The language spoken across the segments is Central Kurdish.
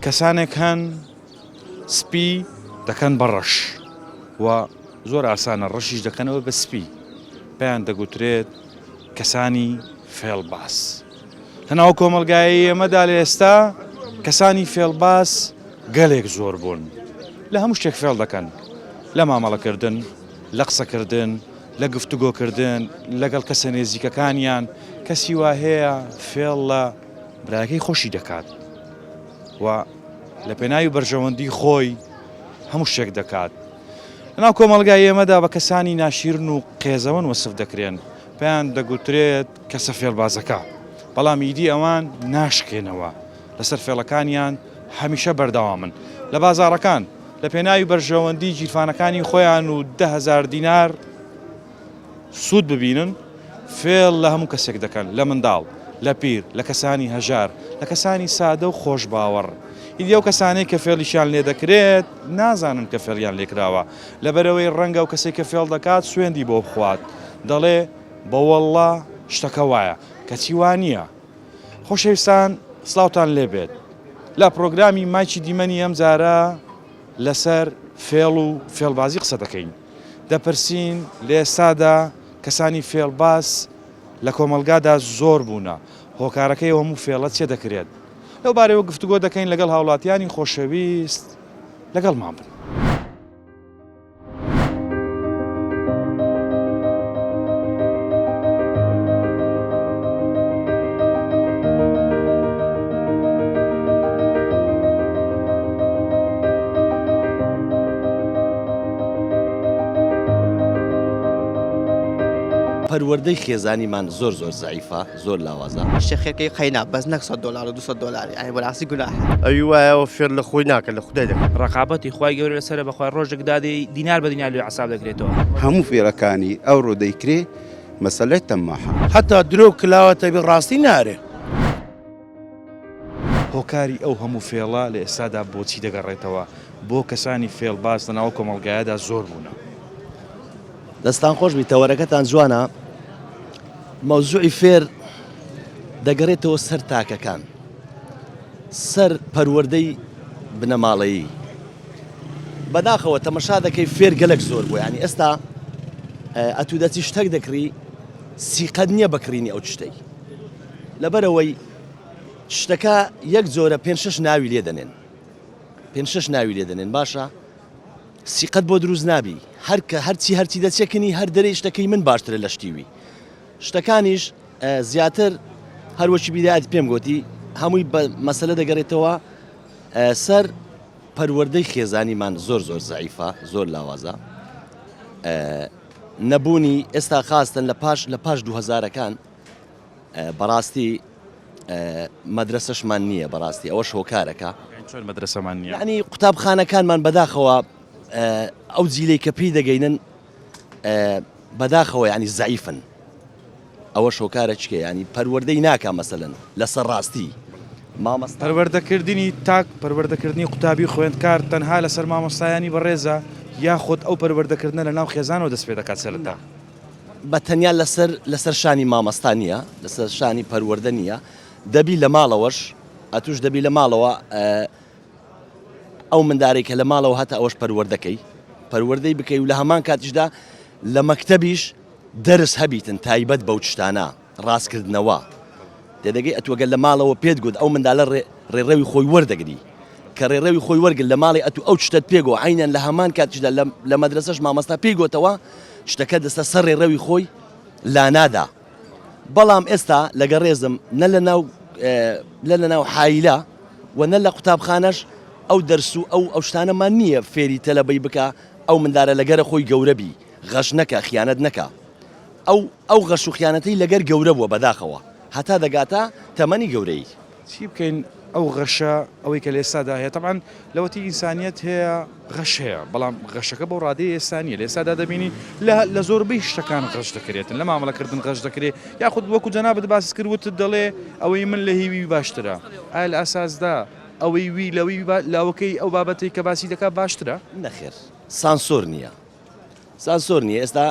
کەسانێک هەن سپی دەکەن بە ڕەش و زۆر ئاسانە ڕەشیش دەکەنەوە بە سپی، پێیان دەگوترێت کەسانی فێڵباز. لەناو کۆمەڵگای ئێمەدا لە ئێستا کەسانی فێڵباز گەلێک زۆر بوون، لە هەموو شتێک فێڵ دەکەن، لە مامەڵەکردن، لە قسەکردن، لە گفتوگۆکردن لەگەڵ کەسە نێزیکەکانیان، کەسی وا هەیە فێڵ لە برایەکەی خۆشی دەکات و لە پێناوی بەرژەوەندی خۆی هەموو شتێک دەکات. لەناو کۆمەڵگای ئێمەدا بە کەسانی ناشیرن و قێزەوەن وەسف دەکرێن، پێیان دەگوترێت کەسە فێڵبازەکە، بەڵام ئیدی ئەوان ناشکێنەوە، لەسەر فێڵەکانیان هەمیشە بەردەوامن. لە بازاڕەکان لە پێناوی بەرژەوەندی گیرفانەکانی خۆیان و 10,000 دینار سوود ببینن، فێڵ لە هەموو کەسێک دەکەن، لە منداڵ، لە پیر، لە کەسانی هەژار، لە کەسانی سادە و خۆشباوەڕ. ئیدی ئەو کەسانەی کە فێڵیشیان لێ دەکرێت، نازانن کە فێڵیان لێ کراوە. لەبەرئەوەی ڕەنگە ئەو کەسەی کە فێڵ دەکات سوێندی بۆ بخوات، دەڵێ بە وەڵڵا شتەکە وایە، کەچی وا نییە. خۆشەویستان سڵاوتان لێ بێت. لە پڕۆگرامی مایکی دیمەنی ئەمجارە لەسەر فێڵ و فێڵبازی قسە دەکەین. دەپرسین لە ئێستادا کەسانی فێڵباز لە کۆمەڵگادا زۆر بوونە، هۆکارەکەی ئەو هەموو فێڵە چیە دەکرێت؟ لەو بارەیەوە گفتوگۆ دەکەین لەگەڵ هاوڵاتیانی خۆشەویست لەگەڵمان بن. پەروەردەی خێزانیمان زۆر زۆر زەعیفە زۆر لاوازە. شتێ خێرکەی قەینا بەس نەک سەد دۆلار و دوسەد دۆلار یانی بەراستی گوناحە. ئەوی وایە ئەوە فێر لە خۆی ناکە لە خودای دەکات. ڕەقابەتی خوای گەورە لەسەرە بەخوای ڕۆژێک دادێی دینار بە دینار لۆی عەساب دەکرێتەوە. هەموو فێرەکانی ئەوڕۆ دەیکرێ مەسەلەی تەماحە. هەتا درۆ کلاوە تەبی ڕاستی نارێ. هۆکاری ئەو هەموو فێڵە لە ئێستادا بۆچی دەگەڕێتەوە؟ بۆ کەسانی فێڵباز لەناو کۆمەڵگایەدا زۆر بوونە؟ دەستان خۆش بی تەوەرەکەتان جوانە مەوزوعی فێر دەگەڕێتەوە سەر تاکەکان سەر پەروەردەی بنەماڵەیی بەداخەوە تەمەشا دەکەی فێر گەلک زۆر بوو ینی ئێستا ئەتوو دەچی شتەک دەکڕی سیقەت نییە بەکڕینی ئەو شتەی لەبەرەوەی شتەکە یەک جۆرە پێ شش ناوی لێ دەنێن پێ شش ناوی لێ دەنێن باشە سیقەت بۆ دروست نابی هەر کە هەرچی هەرچی دەچێکنی هەر دەرێی شتەکەی من باشترە لە شتی وی شتەکانیش زیاتر هەروەکی بیدایەت پێم گوتی هەمووی بە مەسەلە دەگەڕێتەوە سەر پەروەردەی خێزانیمان زۆر زۆر زەعیفە زۆر لاوازە نەبوونی ئێستا خاستن لە پاش لە پاش دوهزارەکان بەڕاستی مەدرەسەشمان نییە بەڕاستی ئەوەش هۆکارەکە. چۆن مەدرەسەمان نییە؟ یانی قوتابخانەکانمان بەداخەوە ئەو جیلەی کە پێی دەگەینن بەداخەوە ینی زەعیفن ئەوە شۆکارە چکە ینی پەروەردەی ناکە مەسەلەن لەسەر ڕاستی مامەستا پەروەردەکردنی تاک پەروەردەکردنی قوتابی و خوێندکار تەنها لەسەر مامۆستایانی بەڕێزە یاخود ئەو پەروەردەکردنە لەناو خێزانەوە دەست پێ دەکات سەرەتا؟ بە تەنیا لەسەر لەسەر شانی مامەستا نییە لەسەر شانی پەروەردە نییە دەبی لە ماڵەوەش ئەتوش دەبی لە ماڵەوە ئەو مندارێک کە لە ماڵەوە هەتا ئەوەش پەروەردەکەی پەروەردەی بکەی و لە هەمان کاتیشدا لە مەکتەبیش دەرس هەبیتن تایبەت بەو شتانە ڕاستکردنەوە تێدەگەی ئەتوو گەر لە ماڵەوە پێت گوت ئەو مندالە ڕێڕەوی خۆی وەردەگری کە ڕێڕەوی خۆی وەرگر لە ماڵی ئەتوو ئەو شتت پێگۆ عینەن لە هەمان کاتیشدا لە مەدرسەش مامۆستا پێی گۆتەوە شتەکە دەستە سەر ڕێڕەوی خۆی لانادا بەڵام ئێستا لەگە ڕێزم نە لە ناو لە لە ناو حایلە و نە لە قوتابخانەش ئەو دەرس و ئەو ئەو شتانەمان نییە فێری تەلەبەی بکە ئەو مندارە لەگەرە خۆی گەورە بی غەش نەکە خیانەت نەکە ئەو ئەو غەش و خیانەتەی لەگەر گەورە بووە بەداخەوە هەتا دەگاتە تەمەنی گەورەیی. چی بکەین ئەو غەشە ئەوەی کە لە ئێستادا هەیە تەبعەن لەوەتی ئینسانیەت هەیە غەش هەیە بەڵام غەشەکە بەو ڕادەیە ئێستا نییە لە ئێستادا دەبینی لە لە زۆربەی شتەکان غەش دەکرێتن لە مامەڵەکردن غەش دەکرێت یاخود وەکو جەنابت باست کرد وتت دەڵێ ئەوەی من لە هیوی باشترە ئایا لە ئەساسدا ئەوەی وی لەوی لاوەکەی ئەو بابەتەی کە باسی دەکات باشترە؟ نەخێر سانسۆر نییە سانسۆر نییە ئێستا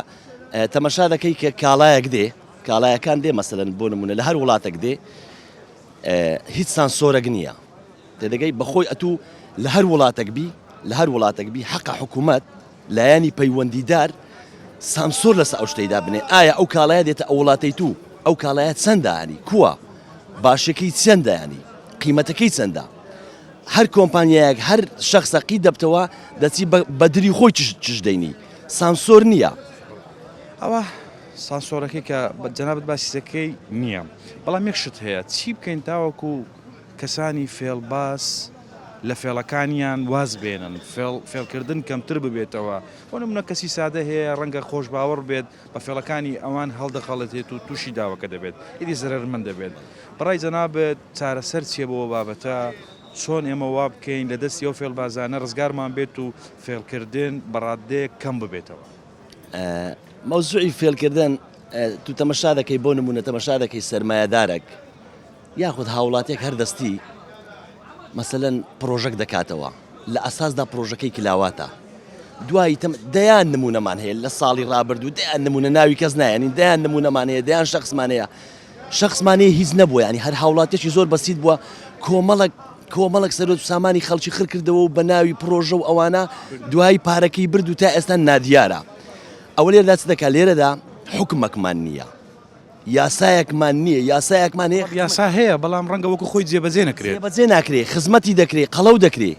تەمەشا دەکەی کە کاڵایەک دێ کاڵایەکان دێ مەسەلەن بۆ نمونە لە هەر وڵاتێک دێ هیچ سانسۆرەک نییە. تێدەگەی بەخۆی ئەتوو لە هەر وڵاتەک بی لە هەر وڵاتەک بی حەقە حکوومەت لایەنی پەیوەندیدار سانسۆر لەسە ئەو شتەی دابنێ ئایا ئەو کاڵایە دێتە ئەو وڵاتەی تو ئەو کاڵایە چەندە ینی کووە باشەکەی چەندە ینی قیمەتەکەی چەندە هەر کۆمپانیایەک هەر شخصە قی دەبتەوە دەچی بەدری خۆی چش دەینی سانسۆر نییە. ئەوە سانسۆرەکەی کە جەنابت باسی دەکەی نییە بەڵام یەک شت هەیە چی بکەین تاوەکو کەسانی فێڵباز لە فێڵەکانیان واز بێنن فێڵ فێڵکردن کەمتر ببێتەوە بۆ نمونە کەسی سادە هەیە ڕەنگە خۆش باوەڕ بێت بە فێڵەکانی ئەوان هەڵدەخەڵەتێت و تووشی داوەکە دەبێت ئیدی زەرەرمەند دەبێت بەڕای جەنابت چارەسەر چیە بۆ بابەتە چۆن ئێمە وا بکەین لە دەستی ئەو فێڵبازانە ڕزگارمان بێت و فێڵکردن بە ڕاددەیەک کەم ببێتەوە؟ مەوزوعی فێڵکردن تو تەمەشا دەکەی بۆ نمونە تەمەشا دەکەی سەرمایەدارەک یاخود هاوڵاتیەک هەر دەستی مەسەلەن پرۆژەک دەکاتەوە لە ئەساسدا پرۆژەکەی کلاواتە دوایی تەم دەیان نمونەمان هەیە لە ساڵی ڕابردوو دەیان نمونە ناوی کەس نایەنین دەیان نمونەمان هەیە دەیان شخصمان هەیە شخصمان هەیە هیچ نەبووە ینی هەر هاوڵاتێکی زۆر بەسیت بووە کۆمەڵک کۆمەڵک سەرۆت سامانی خەڵکی خرکردەوە و بە ناوی پرۆژە و ئەوانە دوایی پارەکەی برد و تا ئێستا نادیارە ئەوە لێرەدا چ دەکات لێرەدا حکومەکمان نییە یاسایەکمان نییە، یاسایەکمان هەیە. یاسا هەیە بەڵام ڕەنگە وەکو خۆی جێبەجێ نەکرێت. جێبەجێ ناکرێ، خزمەتی دەکرێ، قەڵەو دەکرێ.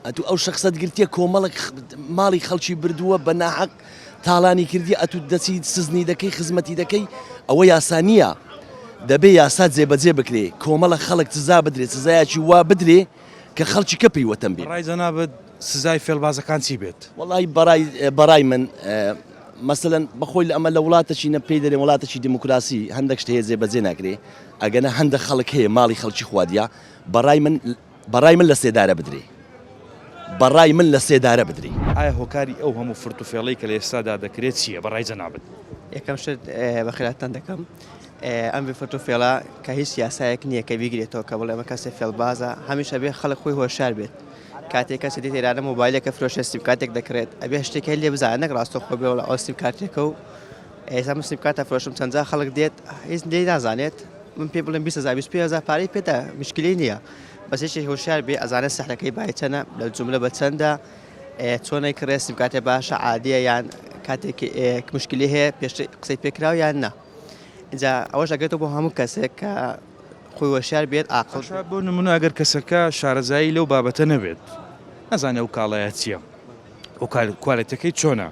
ئەتوو ئەو شەخسەت گرتیە کۆمەڵێک ماڵی خەڵکی بردووە بە ناحەق تاڵانی کردیە ئەتوو دەچی سزنی دەکەی خزمەتی دەکەی ئەوە یاسا نییە. دەبێ یاسا جێبەجێ بکرێ، کۆمەڵە خەڵک سزا بدرێ، سزایەکی وا بدرێ کە خەڵکی کە پێی وەتەن بێ. بەڕای جەنابت سزای فێڵبازەکان چی بێت؟ وەڵای بەڕای بەڕای من مەسەلەن بەخۆی لە ئەمە لە وڵاتەکی نە پێی دەرێن وڵاتەکی دیموکراسی هەندێک شت هەیە جێبەجێ ناکرێ ئەگەنە هەندە خەڵک هەیە ماڵی خەڵکی خوادیە بەڕای من بەڕای من لە سێدارە بدرێ بەڕای من لە سێدارە بدرێ. ئایا هۆکاری ئەو هەموو فرت و فێڵەی کە لە ئێستادا دەکرێت چییە بەڕای جەنابت؟ یەکەم شت بەخێرهاتتان دەکەم ئەم فرت و فێڵە کە هیچ یاسایەک نییە کە بیگرێتەوە کە بڵێ ئەمە کەسێ فێڵبازە هەمیشە بێ خەڵک خۆی هۆشیار بێت کاتێک کەسێ دێت ئێرانە مۆبایلێکە فرۆشێ سیم کارتێک دەکڕێت ئەبێ شتێک هەیە لێ بزانێت نەک ڕاستەوخۆ بێ وەڵا ئەوە سیم کارتێکە و ئێستا من سیم کارتە فرۆشم چەند جار خەڵک دێت هیچ لێی نازانێت من پێ بڵێم 20 هەزار 25 هەزار پارەی پێدا مشکلەی نییە بەس یەکێک هۆشیار بێ ئەزانێت سعرەکەی بای چەنە لە جوملە بە چەندە چۆنەی کڕێ سیم کارتێ باشە عادیە یان کاتێک مشکلی هەیە پێشتر قسەی پێکراو یان نا اینجا ئەوەش ئەگەێتەوە بۆ هەموو کەسێک کە خۆی وەشیار بێت ئاقڵ بێت. بۆ نمونە ئەگەر کەسەکە شارەزایی لەو بابەتە نەبێت نازانێ ئەو کاڵایە چییە و کوالێتەکەی چۆنە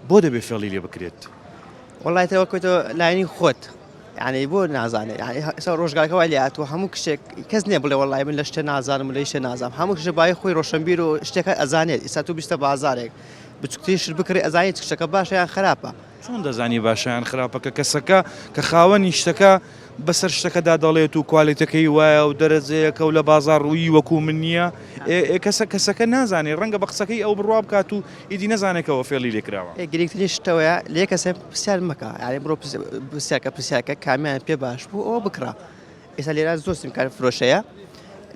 بۆ دەبێ فێڵی لێ بکرێت؟ وەڵای تر وەکو تۆ لایەنی خۆت یعنی بۆ نازانێ یعنی ئێستا ڕۆژگارەکە وای لێ هاتووە هەموو کشێک کەس نییە بڵێ وەڵای من لە شتێ نازانم و لە شتێ نازانم هەموو کشێ بای خۆی ڕۆشنبیر و شتێکە ئەزانێت ئێستا تۆ بیستە بازارێک بچووکترین شت بکڕی ئەزانیت شتەکە باشە یان خراپە چۆن دەزانی باشە یان خراپە کە کەسەکە کە خاوەنی شتەکە بەسەر شتەکەدا دەڵێت و کوالێتەکەی وایە و دەرەجەیەکە و لە بازاڕ ڕووی وەکو من نییە ئێ کەسە کەسەکە نازانێ ڕەنگە بە قسەکەی ئەو بڕوا بکات و ئیدی نەزانێت کە ئەوە فێڵی لێ کراوە. ئێ گرنگترین شتەوەیە لە یەک کەسێ پرسیار مەکە یانی بڕۆ پرسیارکە پرسیارکە کامیان پێ باش بوو ئەوە بکڕە ئێستا لێرە زۆر سیمکارت فرۆشەیە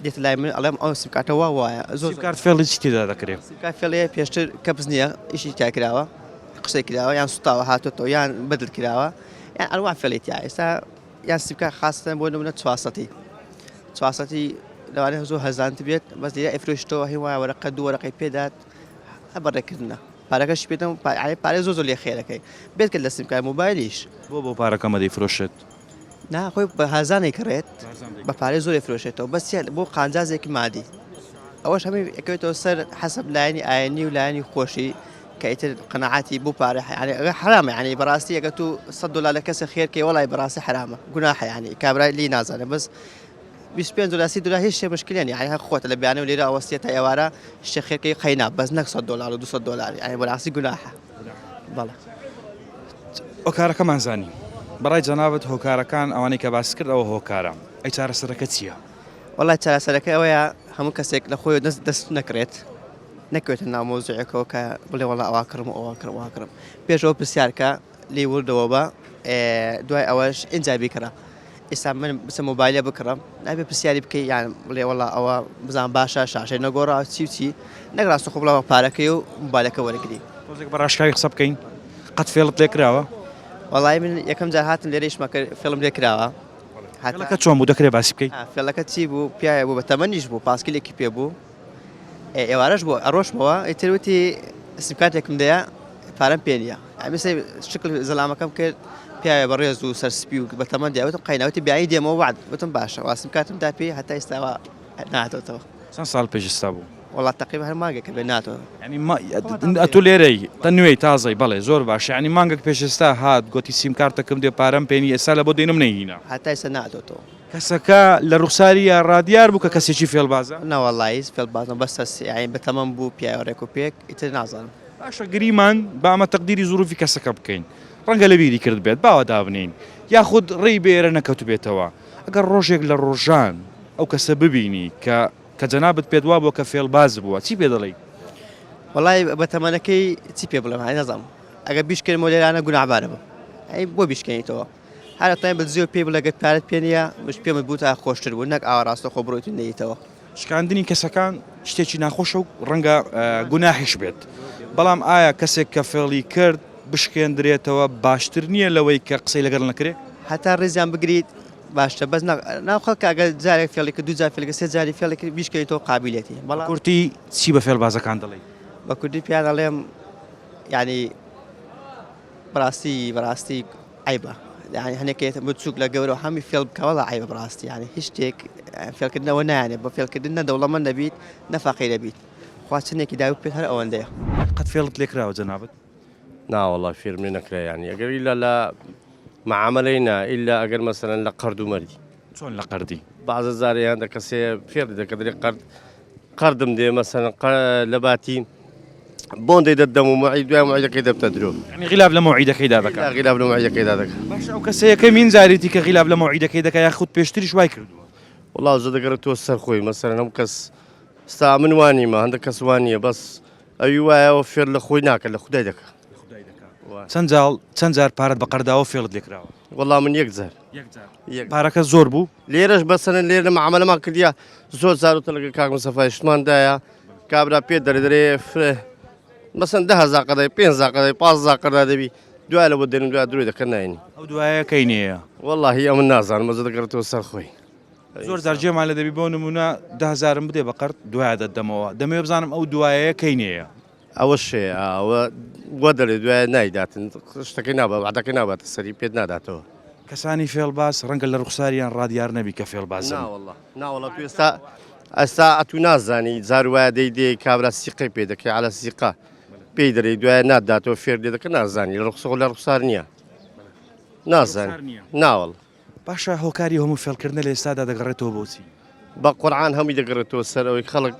دێتە لای من ئەڵێم ئەو سیمکارتە وا وایە زۆر سیمکارت فێڵی چی تێدا دەکرێ؟ سیمکارت فێڵەیە پێشتر کەپس نییە ئیشی تیا کراوە قسەی کراوە یان سوتاوە هاتۆتەوە یان بەدل کراوە یان ئەنوا فێڵی تیا ئێستا یان سیمکارت خاستن بۆ نمونە چوارسەتی چوارسەتی لەوانەیە زۆر هەزانت بێت بەس لێرە ئەیفرۆشتەوە هی وایە وەرەقە دوو وەرەقەی پێدات هەر بەڕێکردنە پارەکەشی پێدەم پارەی زۆر زۆر لێ خێرەکەی بێت کرد لە سیمکارت مۆبایلیش بۆ بەو پارە کەمە دەیفرۆشێت؟ نا خۆی بە هەرزان ئەیکڕێت بە پارەی زۆر ئەیفرۆشێتەوە بەس چیە بۆ قانجازێکی مادی ئەوەش هەمووی ئەکەوێتەوە سەر حەسەب لایەنی ئاینی و لایەنی خۆشی کە ئیتر قەناعەتی بۆ پارە یعنی ئەگەر حرامە یعنی بەڕاستی ئەگەر تو 100 دلار لە کەسێ خێر کەی وەڵای بەڕاستی حرامە گوناحە یعنی کابرای لی نازانێ بەس 25 دلار 30 دلار هیچ شتێ مشکلە نیە یعنی هەر خۆتە لە بیانە و لێرە ئەوەستیە تا ئێوارە شتێ خێر کەی قەینا بەس نەک 100 دلار و 200 دلار یعنی بەڕاستی گوناحە بەڵێ. هۆکارەکەمان زانی. بەڕای جەنابت هۆکارەکان ئەوانەی کە باست کرد ئەوە هۆکارە. ئەی چارەسەرەکە چییە؟ وەڵای چارەسەرەکە ئەوەیە هەموو کەسێک لە خۆی دەست دەست نەکڕێت نەکەوێتە ناو مەوزوعێکەوە کە بڵێ وەڵا ئەوا کڕم و ئەوا کڕم ئەوا کڕم پێشەوە پرسیارکە لێی وردەوە بە دوای ئەوەش ئینجا بیکڕە ئێستا من بچم مۆبایلە بکڕم نابێ پرسیاری بکەی یان بڵێ وەڵا ئەوە بزان باشە شاشەی نەگۆڕا چی و چی نەک ڕاستەخۆ بڵێ پارەکەی و مۆبایلەکە وەرگری. تۆزێک بە ڕاشکاوی قسە بکەین قەت فێڵت لێ کراوە؟ وەڵایی من یەکەم جار هاتم لێرە ئیشمە کرد فێڵم لێ کراوە. فێڵەکە چۆن بوو دەکرێت باسی بکەیت؟ فێڵەکە چی بوو پیاوێ بوو بە تەمەنیش بوو پاسکیلێکی پێ بوو ئێوارەش بوو ئەڕۆشمەوە ئیتر وتی سیمکارتێکم دەیە پارەم پێ نییە ئەمی سەیر شکل زەلامەکەم کرد پیاوێ بەڕێز و سەرسپی و بە تەمەن دیا وتم قەیناوتی بیانی دێمەوە وعد وتم باشە وا سیمکارتم دا پێی هەتا ئێستاوە ناتۆتەوە. چەند ساڵ پێش ئێستا بوو؟ وەڵا تەقریبا هەر مانگێکە بێ ناتۆ. یانی ما ئەتوو لێرەی تە نوێی تازەی بەڵێ زۆر باشە یانی مانگێک پێش ئێستا هات گۆتی سیم کارتەکەم دێ پارەم پێ نییە ئێستا لە بۆ دێنم نەیهینا. هەتا ئێستا ناتۆتەوە. کەسەکە لە ڕوخسارییا ڕادیار بوو کە کەسێکی فێڵبازە؟ نەوەڵا هیچ فێڵباز نەبوو بەس سەرس یانی بەتەمەن بوو پیاوی ڕێک و پێک ئیتر نازانم. باشە گریمان با ئەمە تەقدیری زروفی کەسەکە بکەین ڕەنگە لەبیری کردبێت با وا دابنێین یاخود ڕێی بە ئێرە نەکەوتبێتەوە ئەگەر ڕۆژێک لە ڕۆژان ئەو کەسە ببینی کە کە جەنابت پێت وابووە کە فێڵباز بووە چی پێ دەڵێی؟ وەڵای بە تەمەنەکەی چی پێ بڵێم هەی نازانم ئەگەر بیشکێنمەوە لێرانە گوناحبارە بم ئەی بۆ بیشکێنیتەوە هەر ئەتوانی بە دزیەوە پێی بڵێ گەر پارەت پێ نییە مش پێمت بوو تا خۆشتر بوو نەک ئاوا ڕاستەوخۆ بڕۆیت و نەیتەوە. شکاندنی کەسەکان شتێکی ناخۆشە و ڕەنگە گوناحیش بێت، بەڵام ئایا کەسێک کە فێڵی کرد بشکێندرێتەوە باشتر نییە لەوەی کە قسەی لەگەڵ نەکرێ؟ هەتا ڕێزیان بگریت باشترە بەس ناو خەڵکە ئەگەر جارێک فێڵی کرد دوو جار فێڵی کرد سێ جاری فێڵی کرد بیشکێنیتەوە قابیلێتی بەڵام. بە کورتی چی بە فێڵبازەکان دەڵێی؟ بە کوردی پێیان ئەڵێم یانی بەڕاستی بەڕاستی عەیبە یانی هەنێک کە یەتە بچووک لە گەورە هەمی فێڵ بکە وەڵا عەیبە بەڕاستی یانی هیچ شتێک فێڵکردنەوە نایانێ بە فێڵکردن نە دەوڵەمەند دەبیت نە فەقیر دەبیت خوا چەندێکی داوی پێت هەر ئەوەندەیە. قەت فێڵت لێ کراوە جەنابت؟ ناوەڵا فێرم لێ نەکرا یانی ئەگەر ئیلا لە معامەلەی نا ئیلا ئەگەر مەسەلەن لە قەرد و مەردی. چۆن لە قەردی؟ بەعزە جارێ هەندە کەسێ فێڵی دەکە دەرێ قەرد قەردم دێ مەسەلەن لە باتی بۆندەی دەدەم و مەعید دوای مەعیدەکەی دەبتە درۆ. یانی غیلاف لە مەوعیدەکەیدا دەکا. غیلاف لە مەوعیدەکەیدا دەکا. باشە ئەو کەسە یەکەمین جارێتی کە غیلاف لە مەوعیدەکەی دەکا یاخود پێشتریش وای کردووە؟ وەڵا زۆر دەگەڕێتەوە سەر خۆی مەسەلەن هەموو کەس ستا من وانیمە هەندە کەس وانییە بەس ئەوی وایە ئەوە فێر لە خۆی ناکە لە خودای دەکا. لە خودای دەکا. چەند جاڵ چەند جار پارەت بە قەرد داوە فێڵت لێ کراوە؟ وەڵا من یەک جار. یەک جار. پارەکە زۆر بوو؟ لێرەش بەسەرن لێرە معامەلەمان کردیە زۆر جار وتە لەگەڵ کاک مستەفای شتمان دایە کابرا پێ دەرێ دەرێ فرە مەسەن 10 هەزار قەدای 5 هەزار قەدای 15 قەدا دەبی دوای لە بۆ دێنم دوای درۆی دەکەن ناینی ئەو دوایە کەی نێیە؟ وەڵاهی ئەمن نازانم ئەزە دەگەڕێتەوە سەر خۆی. زۆر جار جێمان لێ دەبی بۆ نمونە دە هەزارم بدێ بە قەرد دوایە دەتدەمەوە دەمەوێ بزانم ئەو دوایەیە کەی نێیە؟ ئەوەش هەیە ئەوە وا دەڵێ دوایە نایداتن شتەکەی نابا وعدەکەی ناباتە سەری پێت ناداتەوە. کەسانی فێڵباز ڕەنگە لە ڕوخساریان ڕادیار نەبی کە فێڵبازن. ناوەڵا ناوەڵا تو ئێستا ئێستا ئەتوو نازانی جار وایە دەی دێ کابرا سیقەی پێ دەکەی عەلە سیقە پێی دەرێی دوایە ناتداتەوە فێر لێ دەکە نازانی لە ڕوخسەوە لە ڕوخسار نییە نازانی ناوەڵا. باشە هۆکاری هەموو فێڵکردنە لە ئێستادا دەگەڕێتەوە بۆ چی؟ بە قورعان هەمووی دەگەڕێتەوە سەر ئەوەی خەڵک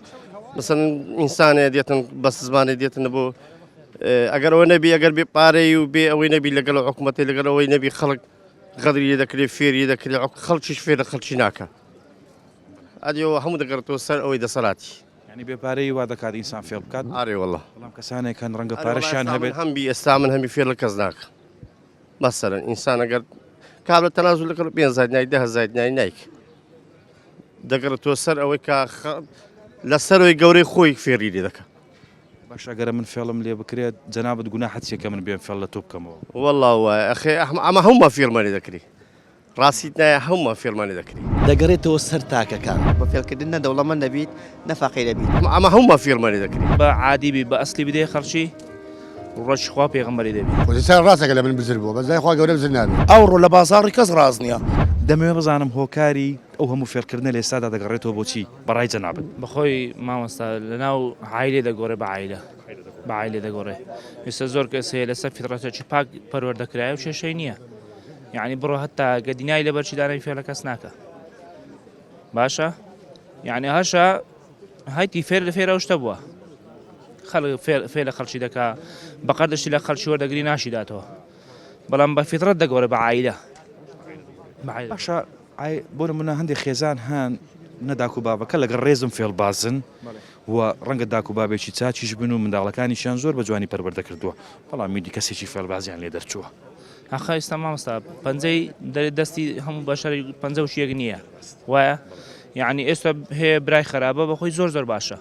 مەسەن ئینسانێ دێتن بەس زمانێ دێتن بۆ ئەگەر ئەوە نەبی ئەگەر بێ پارەی و بێ ئەوەی نەبی لەگەڵ حکوومەتی لەگەڵ ئەوەی نەبی خەڵک غەدری لێ دەکرێت فێری دەکرێت خەڵکیش فێر لە خەڵکی ناکە ئەدیەوە هەموو دەگەڕێتەوە سەر ئەوەی دەسەڵاتی. یانی بێ پارەیی وا دەکات ئینسان فێڵ بکات؟ ئارێ وەڵا. بەڵام کەسانێک هەن ڕەنگە پارەشیان هەبێت. هەم بی ئێستا من هەمی فێڵ لە کەس ناکەم. مەسەلەن ئینسان ئەگەر کابرا تەنازول لەگەڵ پێ زاید نای ده زاید نای نایک دەگەڕێتەوە سەر ئەوەی کە لە سەرەوەی گەورەی خۆی فێری لێ دەکە باشە گەرە من فێڵم لێ بکرێت جەنابت گوناحت چیە کە من بێم فێڵ لە تۆ بکەمەوە؟ وەڵا وایە ئەخێ ئەمە هەموومان فێڵمان لێ دەکری ڕاستیت نایە هەموومان فێڵمان لێ دەکری. دەگەڕێتەوە سەر تاکەکان. بە فێڵکردن نە دەوڵەمەند دەبیت نە فەقیر دەبیت. ئەمە هەموومان فێڵمان لێ دەکری. بە عادی بی بە ئەسلی بدەی خەڵکی ڕۆژی خوا پێغەمبەری دەبی. خۆ ئینسان ڕاستەکە لە من بزر بووە بەس لای خوا گەورە بزر نابێ. ئەوڕۆ لە بازاڕی کەس ڕاست نیە. دەمەوێ بزانم هۆکاری ئەو هەموو فێڵکردنە لە ئێستادا دەگەڕێتەوە بۆ چی بەڕای جەنابت؟ بەخۆی مامۆستا لەناو عایلە دەگۆڕێ بە عایلە بە عایلە دەگۆڕێ ئێستا زۆر کەس هەیە لەسەر فیتڕەتێکی پاک پەروەردە کرایە و کێشەی نییە یعنی بڕۆ هەتا گە دینای لەبەرچی دانای فێڵە کەس ناکە باشە یعنی هەشە هەیتی فێر لە فێرە شتە بووە خەڵک فێر لە خەڵکی دەکا بە قەردشتی لە خەڵکی وەردەگری ناشی داتەوە بەڵام بە فیتڕەت دەگۆڕێ بە عایلە باشە بۆ نمونە هەندێک خێزان هەن نە داک و بابەکە لەگەڵ ڕێزم فێڵبازن و ڕەنگە داک و بابێکی چاکیش بن و منداڵەکانیشیان زۆر بە جوانی پەروەردە کردووە بەڵام میدی کەسێکی فێڵبازیان لێ دەرچووە. ئاخە ئێستا مامۆستا پەنجەی دەرێ دەستی هەموو بەشەری پەنجە و شێک نییە وایە یعنی ئێستا هەیە برای خراپە بەخۆی زۆر زۆر باشە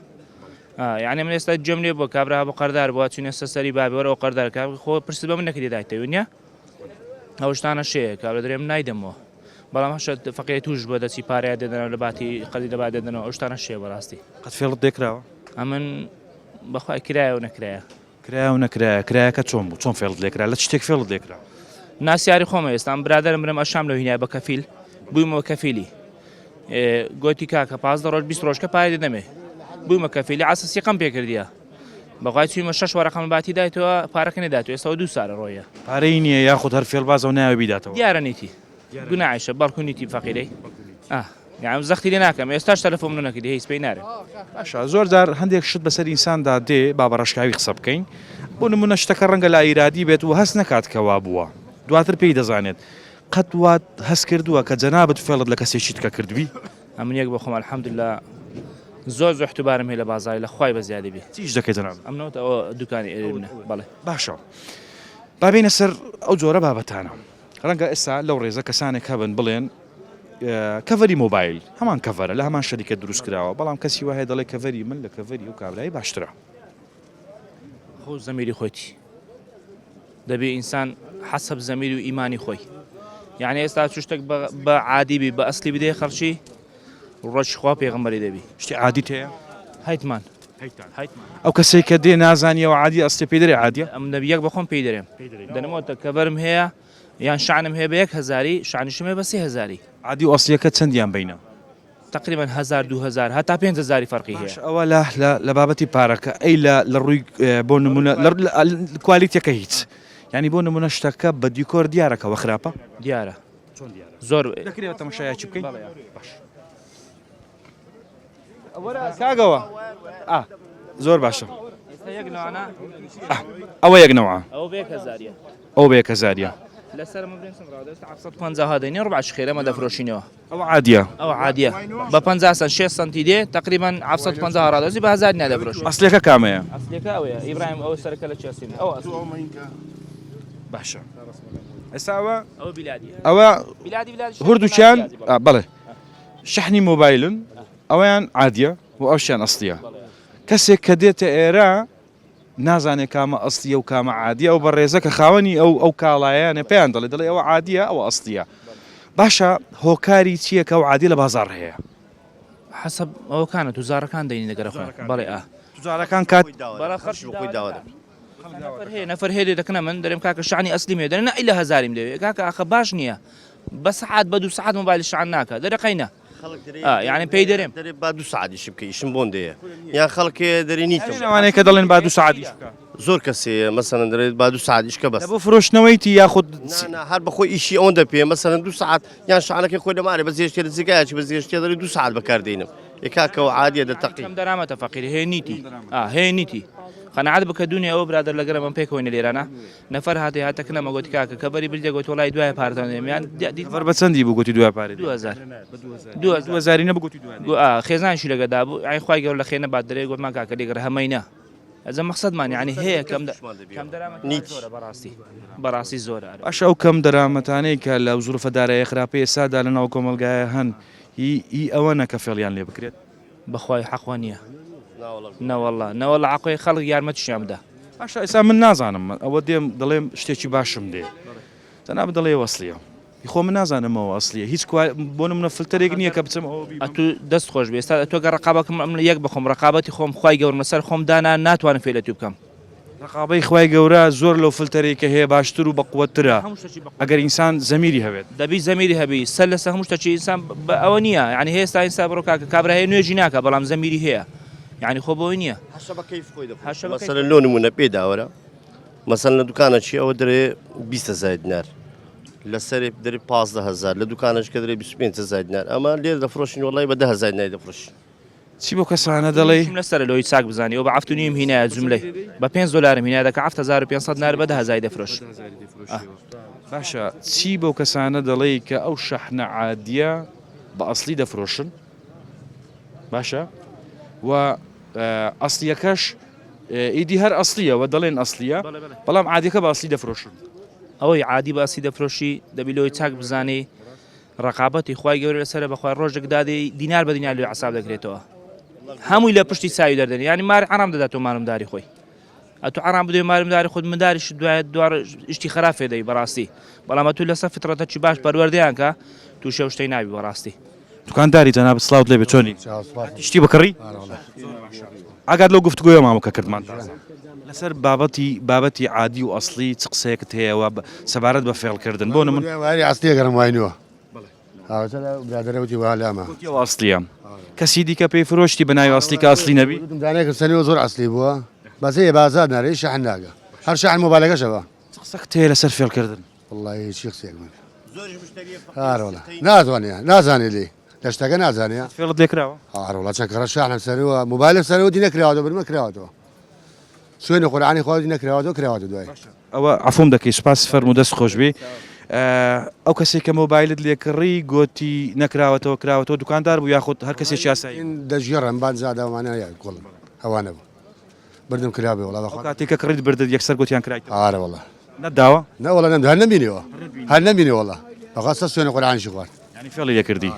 یعنی من ئێستا گوێم لێ بووە کابرا بۆ قەردار بووە چوینە سەر سەری بابی وەرەوە قەردار کا خۆ پرسی بە من نەکردی دایتەوە نییە ئەو شتانە شەیە کابرا دەرێ من نایدەمەوە. بەڵام هەشە فەقیرە توش بە دەستی پارەیە دەدەنەوە لە باتی قەدی لەبا دەدەنەوە ئەو شتانە شێ بەڕاستی. قەت فێڵت لێکراوە؟ ئەمن بەخوای کرایە و نەکرایە. کرایە و نەکرایە، کرایەکە چۆن بوو؟ چۆن فێڵت لێکرا؟ لە چ شتێک فێڵت لێکرا؟ ناسیاری خۆمە ئێستا ئەم برادەرم برم ئەشام لەو هینایە بە کەفیل بوویمەوە کەفیلی گۆتی کاکە 15 ڕۆژ 20 ڕۆژکە پارەی دەدەمێ بوویمە کەفیلی عەسە سیقەم پێکردیە بەخوای چوویمە شەش وەرەقەم باتی دایتەوە پارەکە نەداتەوە ئێستا دوو سارە ڕۆیە. پارەی نییە یاخود هەر فێڵبازە و نایەوێ بیداتەوە؟ دیارە نیتی گوناعیشە بەڵکو نیتی فەقیرەی ئاه یاعم زەختی لێ ناکەم ئێستاش تەلەفۆم لۆ نەکردی هیچ پێی نارێم. باشە زۆر جار هەندێک شت بەسەر ئینساندا دێ با بە ڕاشکاوی قسە بکەین بۆ نمونە شتەکە ڕەنگە لا ئیرادی بێت و هەست نەکات کە وا بووە دواتر پێی دەزانێت قەت وات هەست کردووە کە جەنابت فێڵت لە کەسێکی تکە کردبی؟ ئەمن یەک بەخۆم الحمدللە زۆر زۆر احتبارم هەیە لە بازاری لە خوای بە زیادی بێ. چی ئیش دەکەی جەنابت؟ ئەمنەوە ئەوە دوکانی ئێرەی منە بەڵێ. باشە با بێینە سەر ئەو جۆرە بابەتانە. ڕەنگە ئێستا لەو ڕێزە کەسانێک هەبن بڵێن کەڤەری مۆبایل هەمان کەڤەرە لە هەمان شەریکە دروست کراوە بەڵام کەسی وایە دەڵێ کەڤەری من لە کەڤەری ئەو کابرای باشترە. خۆ زەمیری خۆیتی دەبێ ئینسان حەسەب زەمیر و ئیمانی خۆی یعنی ئێستا چ شتێک بە عادی بی بە ئەسلی بدەی خەڵکی ڕۆژ خوا پێغەمبەری دەبی شتی عادیت هەیە؟ هەیتمان ئەو کەسەی کە دێ نازانیەوە عادی ئەستێ پێی دەرێ عادیە؟ ئەم نەبی یەک بەخۆم پێی دەرێم دەنمەوە کەبەرم هەیە یان شانم هەیە بە یەک هەزاری شانیشم هەیە بە سێ هەزاری. عادی و ئەسڵیەکە چەندیان بەینە؟ تقریبا هەزار دوو هەزار هەتا پێنج هەزاری فەرقی هەیە. باشە ئەوە لە لە لە بابەتی پارەکە ئەی لە لە ڕووی بۆ نمونە لە quality ەکە هیچ یانی بۆ نمونە شتەکە بە دیکۆر دیارە کەوە خراپە؟ دیارە زۆر دەکرێت تەماشایەکی بکەین؟ باش. کاگەوە زۆر باشە ئەوە یەک نەوە ئەو بێ کەزاریە لەسەر دەینێ ڕبع خێرەمە دەفرۆشینەوە ئەو عادیە ئەو عادیە بە 50 سەنت 6 سنتی دێ تقریبا 750 ڕادەستی بە هزار نادەفرۆش ئەسلەکە کامەیە ئەسلەکە ئەوەیە ئیبراهیم ئەو سەرەکە لە چێسین ئەو باشە ئێستا ئەوە ئەوە بیلادی ئەوە هەردووکیان بەڵێ شەحنی مۆبایلن ئەویان عادیە و ئەوشیان ئەسلیە کەسێک کە دێتە ئێرە نازانێ کامە ئەسلیە و کامە عادیە ئەو بەڕێزە کە خاوەنی ئەو ئەو کاڵایانە پێیان دەڵێ دەڵێ ئەوە عادیە ئەوە ئەسلیە باشە هۆکاری چییە کە ئەو عادی لە بازاڕ هەیە؟ حەسەب ئەوەکانە توزارەکان دەینی دەگەرە خۆیان بەڵێ ئا توجارەکان کات بەڵا خەرچ خۆی داوا دەکەن نەفەر هەیە نەفەر هەیە دەکەنە من دەرێم کاکە شانی ئەسلیم هەیە دەرێ نا ئیلا هەزاریم دەوێ کاکە ئاخە باش نییە بە سەعات بە دوو سەعات مۆبایل شان ناکە دەرێ قەینە یعنی پێی دەرێم دەرێ با دوو سەعات ئیش بکە ئیشم بۆن دەیە یان خەڵکێ دەرێ نیتم ئەوانەی کە دەڵێن با دوو سەعات ئیش بکە زۆر کەسێ مەسەلەن دەرێت با دوو سەعات ئیش کە بەس بۆ فرۆشتنەوەیتی یاخود نا هەر بەخۆی ئیشی ئەوەندە پێ مەسەلەن دوو سەعات یان شانەکەی خۆی لەمارێ بەس هێشتێ لە جێگایەکی بەس هێشتێ دەرێ دوو سەعات بەکاردێنم ئێ کاکەوە عادیە دەتەقی کەم دەرامەتە فەقیر هەیە نیتی ئا هەیە نیتی قەناعەت بکە دونێ ئەوە برادەر لەگەرە من پێکەوەینە لێرانە نەفەر هاتێ هاتە کنە مە گۆتی کاکە کەبەری بردێ گۆتی وەڵای دوایە پارەتان دەدەم یان دی نەفەر بە چەندی بوو گۆتی دوای پارەی 2000 2000 نەبوو گۆتی دوای گو ئا خێزانیشی لەگە دابوو ئای خوای گەورە لە خێر نەبات دەرێ گۆتمان کاکە لێگەڕێ هەمەینە ئەجە مەخسەدمان یعنی هەیە کەم کەم دەرامەت نیت زۆرە بەڕاستی بەڕاستی زۆرە ئەرێ. باشە ئەو کەم دەرامەتانەی کە لە زروفە داراییە خراپەی ئێستادا لە ناو کۆمەڵگایە هەن هی هی ئەوەنە کە فێڵیان لێ بکرێت؟ بەخوای حەقوە نیە نەوەڵا نەوەڵا عەقوی خەڵک یارمەتیشیان بدە. باشە ئێستا من نازانم ئەوە دێم دەڵێم شتێکی باشم دێ جەنابت دەڵێ وەسلیە خۆ من نازانم ئەوە ئەسلیە هیچ کوا بۆ نمونە فلتەرێک نییە کە بچم ئەوە بیبم. ئەتوو دەست خۆش بێ ئێستا ئەتۆ گەر ڕقابەکەم ئەمن یەک بخۆم ڕقابەتی خۆم خوای گەورم لەسەر خۆم دانا ناتوانم فێلە تو بکەم. ڕقابەی خوای گەورە زۆر لەو فلتەرەی کە هەیە باشتر و بەقوەتترە ئەگەر ئینسان زەمیری هەبێت. دەبی زەمیری هەبی سەر لەسەر هەموو شتەکی ئینسان بە ئەوە نییە یعنی هێستا ئینسان بڕۆ کاکە کابرا هەیە نوێژی ناکا بەڵام زەمیری هەیە یعنی خۆ بۆی نییە. هەشە بە کەیف خۆی دەخۆ. هەشە بە کەیف. مەسەلەن لۆ نموونە پێ داوەرە مەسەلەن لە دوکانەکی ئەوە دەرێ 20 هەزار دینار لەسەرێ دەرێ 15 هەزار لە دوکانەش کە دەرێ 25 هەزار دینار ئەمە لێرە دەفرۆشین وەڵی بە 10 هەزار دیناری دەفرۆشین. چی بۆ کەسانە دەڵێی؟ ئیشم لەسەرە لۆی چاک بزانی ئەو بە عەفت و نیوم هینایە جوملەی بە پێنج دۆلارم هینایە دەکا عەفت 1500 دینار بە دە هەزاری دەفرۆشم باشە چی بەو کەسانە دەڵێی کە ئەو شەحنە عادیە بە ئەسلی دەفرۆشن باشە و ئەسلیەکەش ئیدی هەر ئەسلیە و دەڵێن ئەسلیە بەڵام عادیەکە بە ئەسلی دەفرۆشن ئەوەی عادی بە ئەسلی دەفرۆشی دەبی لۆی چاک بزانی ڕەقابەتی خوای گەورە لەسەرە بەخوای ڕۆژێک دادێ دینار بە دینار لێ عەساب دەکرێتەوە هەمووی لە پشتی چاوی دەردێنێ یانی مار عەرام دەداتەوە مارم داری خۆی. ئەتو عەرام بدەی ماری منداری خۆت منداریش دوای دوار شتی خراپ فێ دەی بەڕاستی بەڵام ئەتو لەسەر فطرەتەکی باش پەروەردەیان کە تووشی ئەو شتەی نابی بەڕاستی. دوکانداری جەنابت سڵاوت لێبێ چۆنی شتی بکڕی ئاگات لەو گفتوگۆیە مامۆ کە کردمان تازە لەسەر بابەتی بابەتی عادی و ئەسڵی چ قسەیەکت هەیە و سەبارەت بە فێڵکردن بۆ نمون واری ئەسڵیە گەرم واینوە برادەرە وتی وا لامە وتی ئەوە ئەسڵیە کەسی دیکە پێی فرۆشتی بە ناوی ئەسڵی کە ئەسڵی نەبی وتم دانەیەکم سەنیوە زۆر ئەسڵی بووە بەس هەیە بازار نارێ شەحن ناگە هەر شەحن مۆبایلەکەشە بە چ قسەکت هەیە لەسەر فێڵکردن؟ وەڵڵاهی چی قسەیەک من ئارەوەڵا نازانێ نازانێ لێی لە شتەکە نازانێ فێڵت لێ کراوە؟ ئارەوەڵا چەند کەڕە شەحنم سەنیوە مۆبایلم سەنیوە دی نەکراوەتەوە برمە کراوەتەوە سوێنی قورئانی خوا دی نەکراوەتەوە کراوەتە دوای. ئەوە عەفوم دەکەی سوپاس فەرموو دەست خۆش بی ئەو کەسێک کە مۆبایلت لێ کڕی گۆتی نەکراوەتەوە کراوەتەوە دوکاندار بوو یاخود هەر کەسێکی ئاسایی بوو؟ دەژیڕم بان زادەوانە یا گوڵم ئەوانە بوو بردم کرابێ وەڵا بەخوا. ئەو کاتێک کە کڕیت بردت یەکسەر گۆتیان کرایتەوە؟ ئارە وەڵا. نەتداوە؟ نە وەڵا نەمدا هەر نەمبینیوە هەر نەمبینی وەڵا بەخوا سەر سوێنی قورئانیشی خوارد. یانی فێڵی لێ کردی؟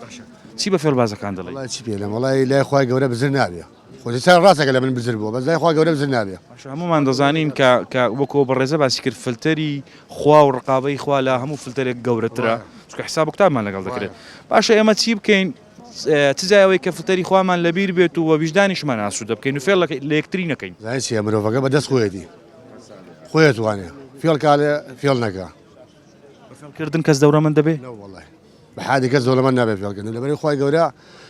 باشە چی بە فێڵبازەکان دەڵێی؟ وەڵا چی پێ بڵێم وەڵا لای خوای گەورە بزر نابێ. خۆ ئێستا ڕاستەکە لە من بزر بووە بەس لای خوا گەورە بزر نابێ. باشە هەموومان دەزانین کە کە وەکو ئەو بەڕێزە باسی کرد فلتەری خوا و ڕقابەی خوا لە هەموو فلتەرێک گەورەترە چونکە حساب و کتابمان لەگەڵ دەکرێت باشە ئێمە چی بکەین چ جای ئەوەی کە فلتەری خوامان لەبیر بێت و ویژدانیشمان ئاسوودە بکەین و فێڵ لە یەکتری نەکەین. زانی چیە مرۆڤەکە بە دەست خۆیەتی خۆی ئەتوانێ فێڵ کا لێ فێڵ نەکا. بە فێڵ کردن کەس دەورەمەند دەبێ؟ نەوەڵای بە حالی کەس دەوڵەمەند نابێ فێڵ کردن لەبەرئەوەی خوای گەورە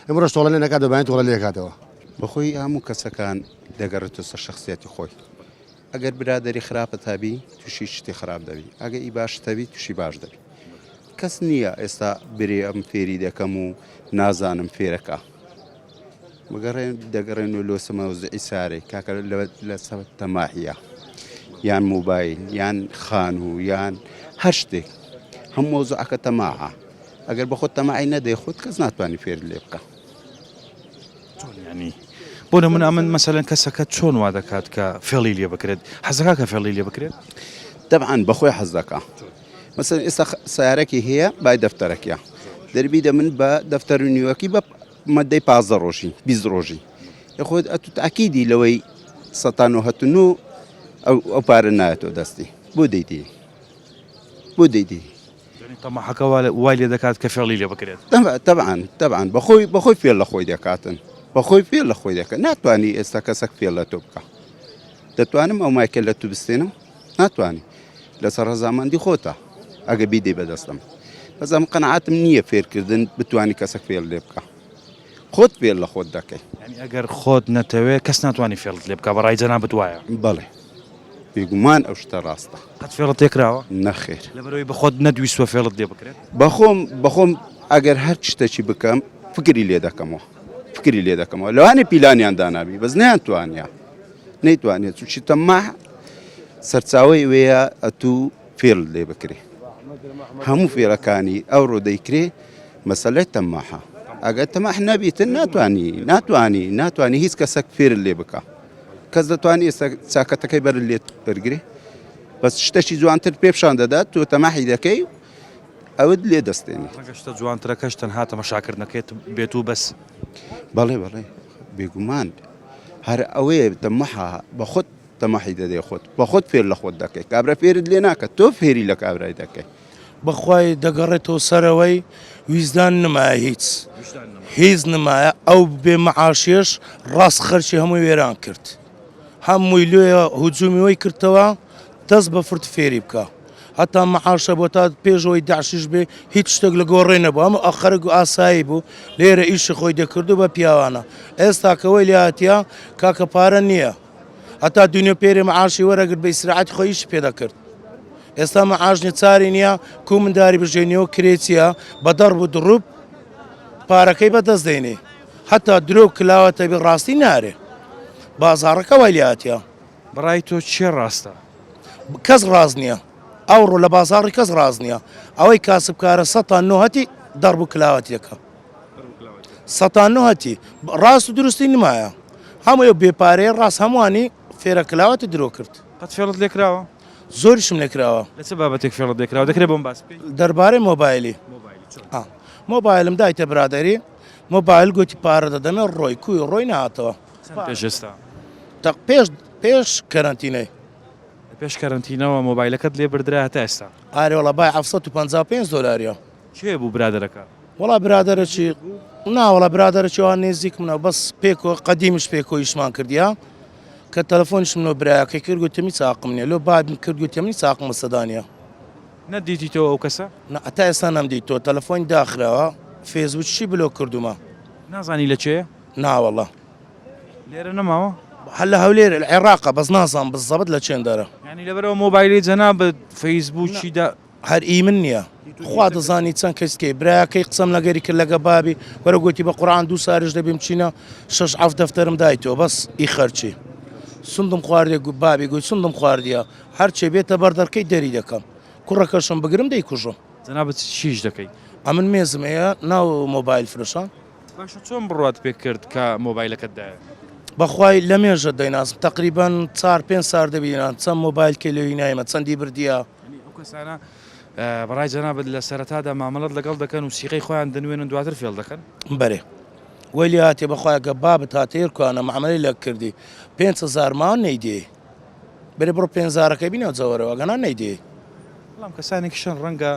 ئمڕۆش تۆڵە لێ نەکاتەوە بەیانی تۆڵە لێ ئەکاتەوە. بەخۆی هەموو کەسەکان دەگەڕێتەوە سەر شەخسیەتی خۆی ئەگەر برادەری خراپت هەبی توشی شتی خراپ دەبی ئەگە ئی باشت هەبی توشی باش دەبی کەس نییە ئێستا برێ ئەم فێری دەکەم و نازانم فێرەکە بگەڕێن دەگەڕێن و لۆسە مەوزعی سارێ کاکە لە تەماحیە یان مۆبایل یان خانوو یان هەر شتێک هەم مەوزعەکە تەماعە ئەگەر بەخۆت تەماعی نەدەی خۆت کەس ناتوانانی فێر لێ بکە چۆن ینی بۆ نمونە ئەمن مەسەلەن کەسەکە چۆن وا دەکات کە فێڵی لێ بکرێت حەزەکە کە فێڵی لێ بکرێت دەبعاان بەخۆی حەز دەکا مەسەن ئێستا سیارەکی هەیە بای دەفتەرەکە دەربی دە من بە دەفتەر و نیوەکی بە مەدەی 15 ڕۆژی 20 ڕۆژی خۆت ئەتو تاکیدی لەوەی سەتان و ئەو ئەو پارە نایەتەوە دەستی بۆ دەیدی بۆ دەیدی تەماحەکە وای لێ دەکات کە فێڵی لێ بکرێت تەبعەن تەبعەن بەخۆی بەخۆی فێڵ لە خۆی دەکاتن بەخۆی فێڵ لە خۆی دەکات ناتوانانی ئێستا کەسەک فێڵ لە تۆ بکە دەتوانم ئەو مایکە لە تو بستێنم ناتوانانی لەسەر ڕەزامەندی خۆتە ئەگە بیدەی بەدەستم بەس ئەم قەنەعاتم نییە فێرکردن بتوانانی کەسەک فێڵ لێ بکە خۆت فێڵ لە خۆت دەکەی. یانی ئەگەر خۆت نەتەوێ کەس ناتوانی فێڵت لێ بکا بەڕای جەنابت وایە؟ بەڵێ بێگومان ئەو شتە ڕاستە. قەت فێڵت لێ کراوە؟ نەخێر. لەبەرئەوەی بەخۆت نەتویستوە فێڵت لێ بکرێت؟ بەخۆم بەخۆم ئەگەر هەر شتەکی بکەم فکری لێ دەکەمەوە فکری لێ دەکەمەوە لەوانەیە پیلانیان دانابی بەس نەیانتوانیە نەیتوانێت چونکی تەماح سەرچاوەی وەیە ئەتوو فێڵت لێ بکرێ هەموو فێڵەکانی ئەوڕۆ دەیکرێ مەسەلەی تەماحە ئەگەر تەماح نەبیتن ناتوانی ناتوانی ناتوانی هیچ کەسەک فێرت لێ بکە کەس دەتوانانی ئێستا چاکەتەکەی بەر لێت بەرگری بەس شتەکی جوانتر پێ پیشان دەدات تۆ تەماحی دەکەی ئەوت لێ دەستێنی ڕەنگە شتە جوانترەکەش تەنها تەمەشاکردنەکەیت بێت و بەس. بەڵێ بەڵێ بێگومان هەر ئەوەیە تەمەحە بە خۆت تەماحی دەدەی خۆت بە خۆت فێر لە خۆت دەکەی کابرا فێرت لێ ناکە تۆ فێری لە کابرای دەکەی. بەخوای دەگەڕێتەوە سەرەوەی ویزدان نمایە هیچ هیچ نمایە ئەو بێ مەعاشیەش ڕاست خەرکی هەمووی وێران کرد هەمووی لێ هجومی وەی کردەوە دەست بە فرت فێری بکە هەتا مەعاشە بۆ تا پێشەوەی داعشیش بێ هیچ شتێک لە گۆڕێ نەبوو هەموو ئەخەرگ و ئاسایی بوو لێرە ئیشی خۆی دەکرد و بە پیاوانە ئێستا کەوەی لاتە کاکە پارە نییە هەتا دونیە پێرێ معاشی وەرەگرت بە ئیسراحەتی خۆی ئیشی پێ دەکرد ئێستا معاش نیە چاری نییە کو منداری بژێنیەوە کرێ چییە بە دەڕب و دڕوب پارەکەی بەدەست دێنێ هەتا درۆ و کلاوە تەبی ڕاستی نارێ بازاڕەکە وای لاتە بەڕای تۆ کێ ڕاستە؟ کەس ڕاست نییە ئەوڕۆ لە بازاڕی کەس ڕاست نییە ئەوەی کاسبکارە سەتا نۆهەتی دەڕب و کلاوەتێکە سەتا نۆهەتی ڕاست و دروستی نمایە هەموو ئەو بێ پارەیە ڕاست هەمووانی فێرە کلاوەتی درۆ کرد. قەت فێڵت لێ کراوە؟ زۆریشم لێ کراوە. لە چ بابەتێک فێڵت لێ کراوە؟ دەکرێ بۆم باس بکەی؟ دەربارەی مۆبایلی. مۆبایلی چۆن؟ ئا مۆبایلم دایتە برادەری مۆبایل گوتی پارە دەدەمێ ڕۆی کوی ڕۆی نەهاتەوە. چەند پێش ئێستا؟ تەق پێش. پێش کەرەنتینەی. لە پێش کەرەنتینەوە مۆبایلەکەت لێ بردرا هەتا ئێستا؟ ئارێ وەڵا بای 755 دۆلاریە. کێ بوو برادەرەکە؟ وەڵا برادەرەکی نا وەڵا برادەرەکی وا نێزیک منە بەس پێکۆ قەدیمش پێکۆ ئیشمان کردیە کە تەلەفۆنیشم لۆ برایەکەی کرد گوتم هیچ ئاقم نییە لۆ بابم کرد گوتم هیچ ئاقم بەسەدا نییە. نەتدیتیتەوە ئەو کەسە؟ نا هەتا ئێستا نەمدیتەوە تەلەفۆنی داخراوە فەیسبووکیشی بلۆک کردوومە. نازانی لە کێیە؟ نا وەڵا. لێرە نەماوە؟ هەر لە هەولێر لە عێراقە بەس نازانم بزەبت لە چێن دەرە. یانی لەبەرئەوە مۆبایلەی جەنابت فەیسبووکی دا. هەر ئی من نیە خوا دەزانی چەند کەس کەی برایەکەی قسەم لەگەری کرد لەگە بابی وەرە گۆتی بە قورعان دوو ساریش دەبیم چینە شەش عەف دەفتەرم دایتەوە بەس ئی خەرچی سندم خواردێ گو بابی گوی سندم خواردیە هەرچێ بێتە بەر دەرکەی دەری دەکەم کوڕەکەشم بگرم دەیکوژم. جەنابت چیش دەکەی؟ ئەمن مێزم هەیە ناو مۆبایل فرۆشان. باشە چۆن بڕوات پێ کرد کە مۆبایلەکەت دایە؟ بەخوای لەمێژە دەیناسم تەقریبەن چار پێنج سار دەبینان چەند مۆبایل کەی لەوی نایمە چەندی بردیە. یانی ئەو کەسانە بەڕای جەنابت لە سەرەتادا مامەڵەت لەگەڵ دەکەن و سیغەی خۆیان دەنوێنن دواتر فێڵ دەکەن؟ بەرێ وەی لێ هاتێ بەخوای گە بابت هاتێ کوانە معامەلەی لەگ کردی 5000 ماوە نەیدێی بەرێ بڕۆ پێنجارەکەی بینە جەوەرەوە گەنا نەیدێی. بەڵام کەسانێکیشن ڕەنگە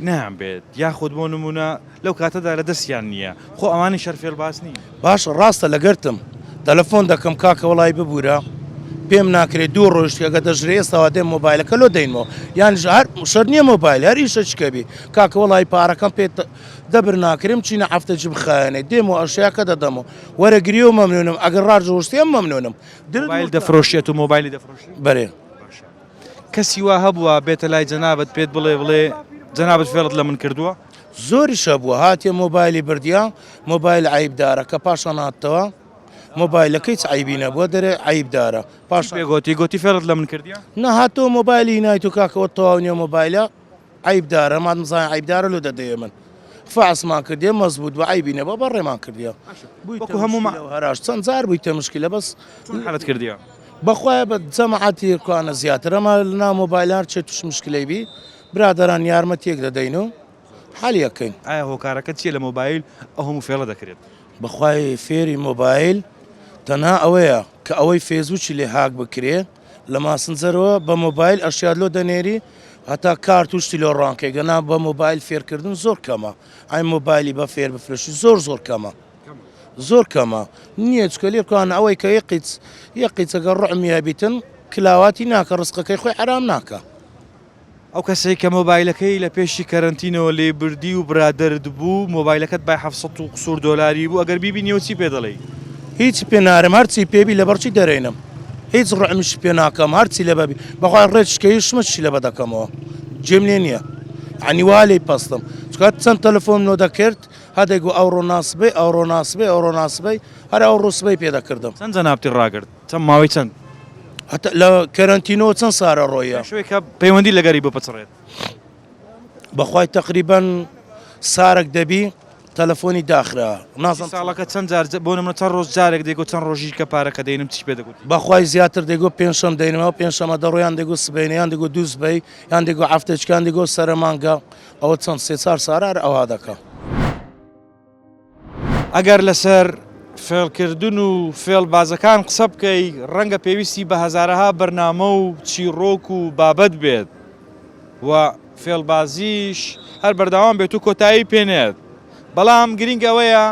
نەیان بێت یاخود بۆ نمونە لەو کاتەدا لە دەستیان نییە خۆ ئەوانیش هەر فێڵباز نین. باشە ڕاستە لەگەرتم تەلەفۆن دەکەم کاکە وەڵای ببورە پێم ناکرێ دوو ڕۆیشتی ئەگە دەژرێ ئێستاوە دێم مۆبایلەکە لۆ دەینمەوە یانیش هەر شەرت نییە مۆبایل هەر ئیشەکی بی کاکە وەڵای پارەکەم پێ دەبر ناکرێم چینە هەفتەکی بخایەنێ دێم و ئەشیاکە دەدەمەوە وەرە گریە و مەمنونم ئەگەر ڕاجوەستی ئەم مەمنونم مۆبایل دەفرۆشێت و مۆبایلی دەفرۆشی؟ بەرێ. باشە کەسی وا هەبووە بێتە لای جەنابت پێت بڵێ بڵێ جەنابت فێڵت لە من کردووە؟ زۆریش هەبووە هاتیە مۆبایلی بردیە مۆبایل عەیب دارە کە پاشان هاتەوە مۆبایلەکەی هیچ عەیبی نەبووە دەرێ عەیب دارە پاشان پێ گۆتی گۆتی فێڵت لە من کردیە؟ نا هاتەوە مۆبایلی هینایت و کاکە تەواو نییە مۆبایلە عەیب دارە مادم زانای عەیب دارە لۆ دەدەیە من فەعسمان کردیە مەزبوط بە عەیبی نەبووە بەڕێمان کردیە وەکو هەموو مە هەراش چەند جار بوویتە مشکلە بەس چۆن حەلت کردیە؟ بەخوایە بە جەماعەتی کوانە زیاتر ئەمە لەناو مۆبایل هەر چێ توش مشکلەی بی برادەران یارمەتیەک دەدەین و حەلی ئەکەین. ئایا هۆکارەکە چیە لە مۆبایل ئەو هەموو فێڵە دەکرێت؟ بەخوای فێری مۆبایل تەنها ئەوەیە کە ئەوەی فێسبوکی لێ هاک بکرێ لە ماسنجەرەوە بە مۆبایل ئەشیات لۆ دەنێری هەتا کارت و شتی لۆ ڕانکەی گەنا بە مۆبایل فێرکردن زۆر کەمە ئای مۆبایلی بە فێر بفرۆشی زۆر زۆر کەمە. زۆر کەمە نییە چکە لێ کوان ئەوەی کە یەقیچ یەقیچەکە ڕعمی هەبیتن کلاواتی ناکە ڕزقەکەی خۆی حەرام ناکە. ئەو کەسەی کە مۆبایلەکەی لە پێشی کەرەنتینەوە لێی بردی و برادەرت بوو مۆبایلەکەت بای 700 و قسوور دۆلاری بوو ئەگەر بیبینیەوە چی پێ دەڵێی؟ هیچ پێ نارم هەرچی پێ بی لەبەرچی دەرێنم هیچ ڕعمیش پێ ناکەم هەرچی لەبە بی بەخوای ڕێچکەیشمە چی لەبە دەکەمەوە جێم لێ نییە یعنی وا لێی پەستم چونکە چەند تەلەفۆنم لۆ دەکرد هەدەیگۆ ئەوڕۆ ناسبەی، ئەوڕۆ ناسبەی، ئەوڕۆ ناسبەی، هەر ئەوڕۆ سبەی پێ دەکردم. چەند جەنابتی ڕاگرت؟ چەند ماوەی چەند؟ هەتا لە کەرەنتینەوە چەند سارە ڕۆیە؟ پێش ئەوەی کە پەیوەندی لەگەری بپچڕێت. بەخوای تەقریبەن سارەک دەبی تەلەفۆنی داخرا نازم ساڵەکە چەند جار بۆ نمونە چەند ڕۆژ جارێک دەیگۆ چەند ڕۆژی کە پارەکە دەینم چی پێ دەگوتی؟ بەخوای زیاتر دەیگۆ پێنجشەم دەینمەوە پێنجشەمە دەڕۆ یان دەیگۆ سبەینێ یان دەیگۆ دوو سبەی یان دەیگۆ هەفتەیەک یان دەیگۆ سەرەمانگە ئەوە چەند سێ چار سارە هەر ئەوها دەکا. ئەگەر لەسەر فێڵکردن و فێڵبازەکان قسە بکەی ڕەنگە پێویستی بە هەزارەها بەرنامە و چیڕۆک و بابەت بێت و فێڵبازیش هەر بەردەوام بێت و کۆتایی پێنێت بەڵام گرینگ ئەوەیە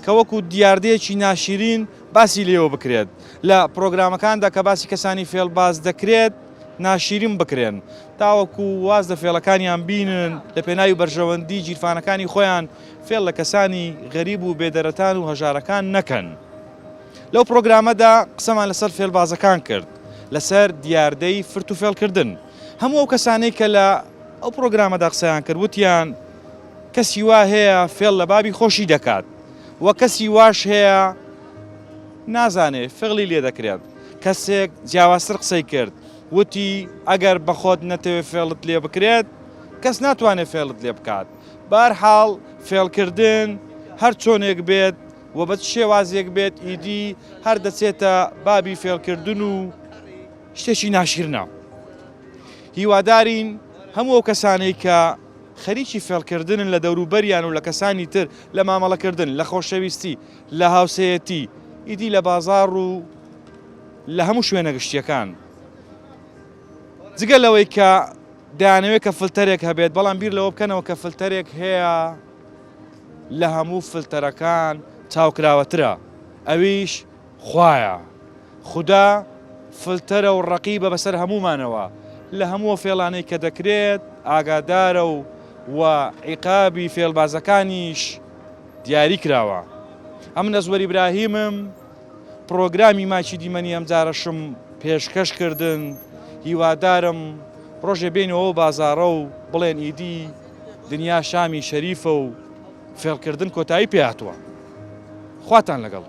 کە وەکو دیاردەیەکی ناشیرین باسی لێوە بکرێت لە پرۆگرامەکاندا کە باسی کەسانی فێڵباز دەکرێت ناشیرین بکرێن تاوەکو واز لە فێڵەکانیان بینن لە پێناوی بەرژەوەندی گیرفانەکانی خۆیان فێڵ لە کەسانی غەریب و بێدەرەتان و هەژارەکان نەکەن. لەو پرۆگرامەدا قسەمان لەسەر فێڵبازەکان کرد، لەسەر دیاردەی فرت و فێڵکردن. هەموو ئەو کەسانەی کە لە ئەو پرۆگرامەدا قسەیان کرد وتیان کەسی وا هەیە فێڵ لە بابی خۆشی دەکات و کەسی واش هەیە نازانێ فێڵی لێ دەکرێت. کەسێک جیاوازتر قسەی کرد وتی ئەگەر بەخۆت نەتەوێ فێڵت لێ بکرێت کەس ناتوانێت فێڵت لێ بکات. بەهەرحاڵ فێڵکردن هەر چۆنێک بێت و بە چ شێوازێک بێت ئیدی هەر دەچێتە بابی فێڵکردن و شتێکی ناشیرنە. هیوادارین هەموو ئەو کەسانەی کە خەریکی فێڵکردنن لە دەوروبەریان و لە کەسانی تر لە مامەڵەکردن، لە خۆشەویستی، لە هاوسێیەتی، ئیدی لە بازاڕ و. لە هەموو شوێنە گشتیەکان. جگە لەوەی کە دەیانەوێت کە فلتەرێک هەبێت، بەڵام بیر لەوە بکەنەوە کە فلتەرێک هەیە لە هەموو فلتەرەکان چاوکراوەترە، ئەویش خوایە. خودا فلتەرە و ڕەقیبە بەسەر هەموومانەوە، لە هەموو ئەو فێڵانەی کە دەکرێت ئاگادارە و و عیقابی فێڵبازەکانیش دیاری کراوە. ئەمن ئەزوەر ئیبراهیمم، پڕۆگرامی ماکی دیمەنی ئەمجارەشم پێشکەش کردن، هیوادارم ڕۆژێ بێینەوە ئەو بازاڕە و بڵێن ئیدی دنیا شامی شەریفە و فێڵکردن کۆتایی پێهاتووە. خواتان لەگەڵ.